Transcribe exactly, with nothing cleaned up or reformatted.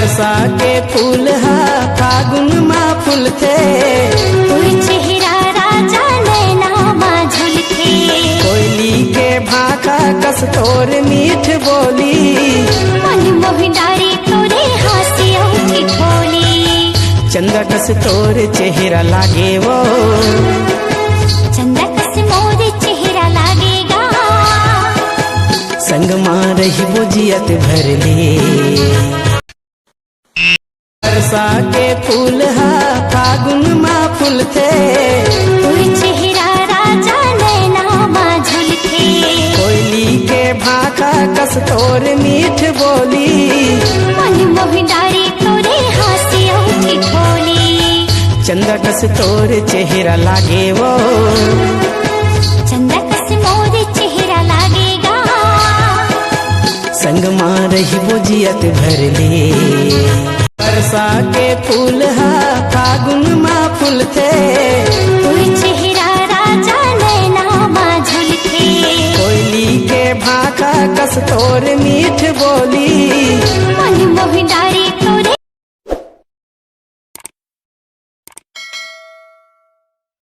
बरसा के फूल हा फागुन मा फूलथे। तोर चेहरा राजा नैना मा झूलथे। कोयली के भाखा कस तोर मीठ बोली। मन मोहि डारे तोरे हाँसी अउ ठिठोली। चंदा कस तोर चेहरा लागे वो। चंदा कस मोर चेहरा लागे गा। संग मा रहिबो जियत भर ले। बरसा के फूल हा फागुन मा फूलथे। तोर चेहरा राजा नैना मा झूलथे। कोयली के भाखा कस तोर मीठ बोली। मन मोहि डारे तोरे हाँसी अउ ठिठोली। चंदा कस तोर चेहरा लागे वो। चंदा कस मोर चेहरा लागे गा। संग मा रहिबो जियत भर ले। बरसा के फूल हा फागुन मा फूलथे। तोर चेहरा राजा नैना मा झूलथे। कोयली के भाखा कस तोर मीठ बोली।